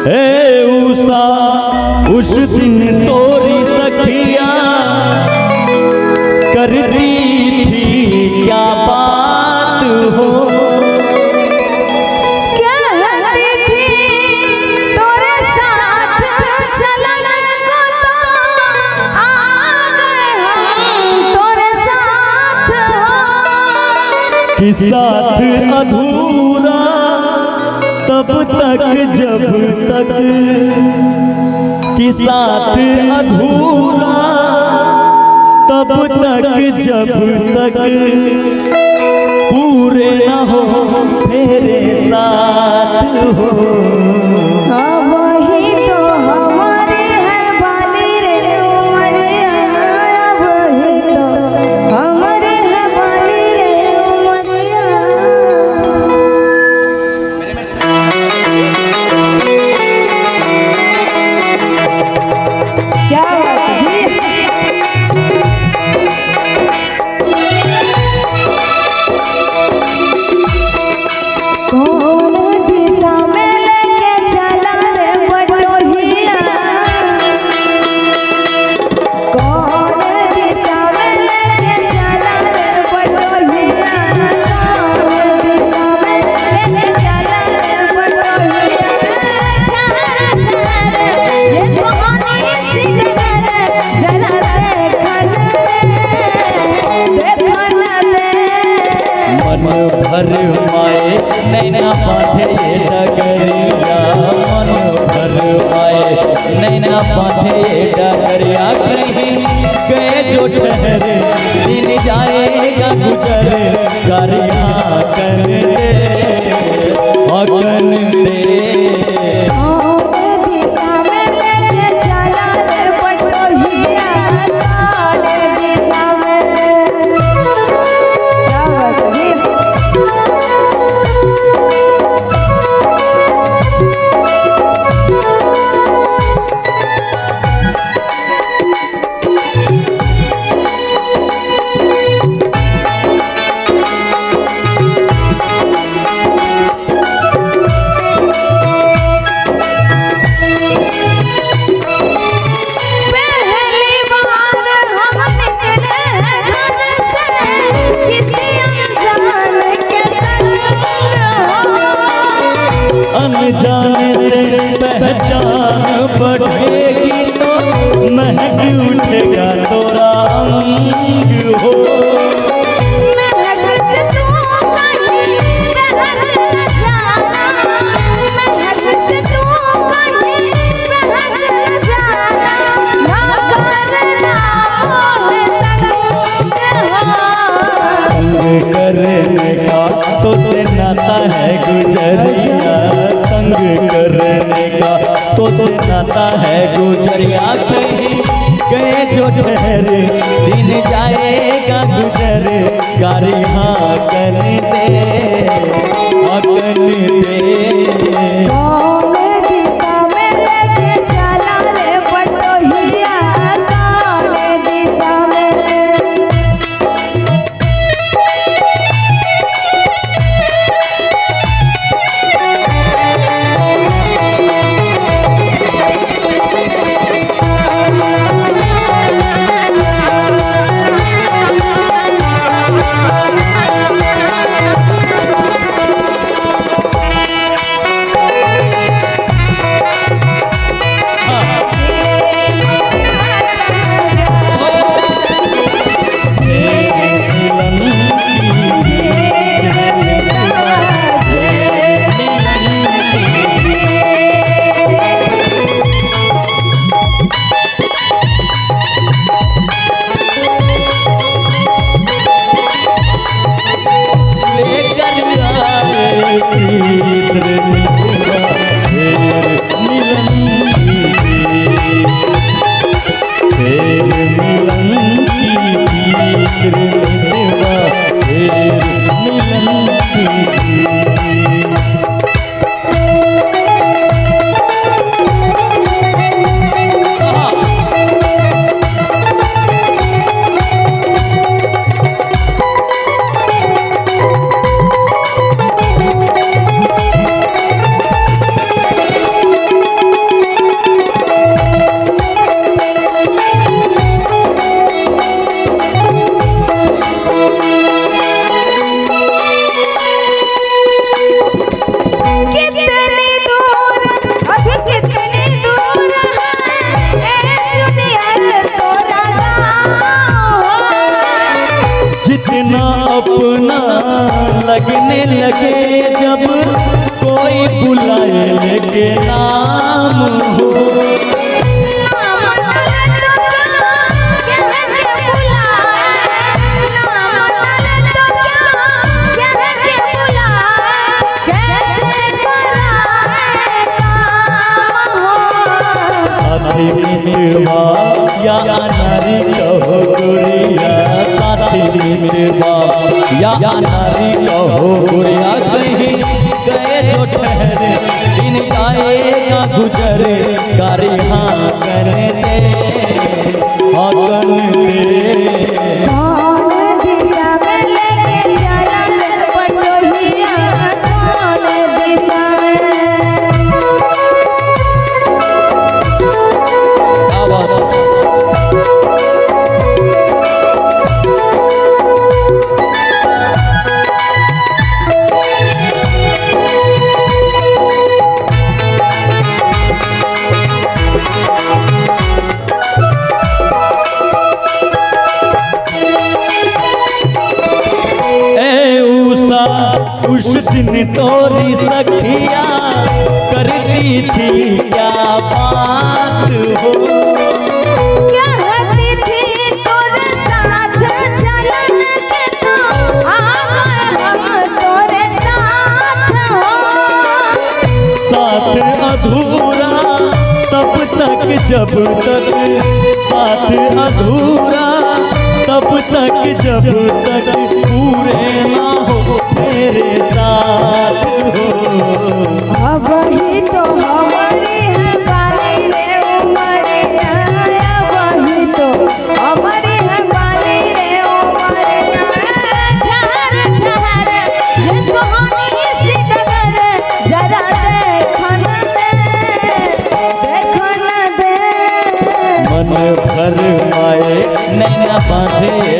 हे उषा उस दिन तोरी सखिया करती थी क्या बात हो। कहती थी तोरे साथ चलन को तो आ गए हम तोरे साथ हो। कि साथ अधूरा तब तक जब तक, कि साथ अधूरा तब तक जब तक पूरे न हो मेरे साथ हो। वही तो हमारे है बाली रे उमरिया, वही तो हमारे है बाली रे उमरिया। क्या बात जी। कौन दिशा में लेके चला रे बटोहिया, कौन दिशा में लेके चला रे बटोहिया, कौन दिशा में लेके चला रे बटोहिया। ठहर ठहर ये सोहनी सी नगर जरा देखन दे, देखन दे। मन भर माए नैना बांधे डगरिया, मन भर माए नैना बांधे डगरिया। कहीं गए जो ठहरे दिन जाएगा गुजर, गारियाँ कर दे हकन दे। कौन दिशा में लेके चला रे बटोहिया, कौन दिशा में। क्या बात है। पहली बार हम निकले घर से किसी अनजान के संग हो। अनजाने से पहचान बढ़ेगी तो महक उठेगा तोरा अंग हो। महक से तू कहीं बहक न जाना, महक से तू कहीं बहक न जाना, ना करना मोह तंग हो। तंग करने का तो से नाता है गुजरिया, तंग करने का तो से नाता है गुजरिया। कहीं गए जो ठहरे दिन जाएगा गुजर, गारियाँ कर दे हकन दे। कौन दिशा में लेके चला रे बटोहिया, कौन दिशा में। ओ बुलाए लेके नाम हो। साथी मितवा या नारी कहो गुड़िया, साथी मितवा या नारी कहो गुड़िया, कहीं गए जो ठहरे दिन जाएगा गुजरे, गारी हाँ करने दे, हाँ करने दे। कौन दिशा में लेके चलल पटोहिया, कौन दिशा में। क्या बात है। ए उषा उस दिन तोरी सखिया करती थी क्या बात हो। कहती थी तोरे साथ चलन के तो आ गए हम तोरे साथ हो। साथ अधूरा तब तक जब तक, साथ अधूरा तब तक जब तक पूरे ना हो मेरे साथ हो। अब ही तो हमारी है बाली रे उमरिया, अब ही तो हमारी है बाली रे उमरिया। ठहर ठहर ये सोहनी सी डगर, जरा देखन दे, देखन दे। मन भर माए नैना बांधे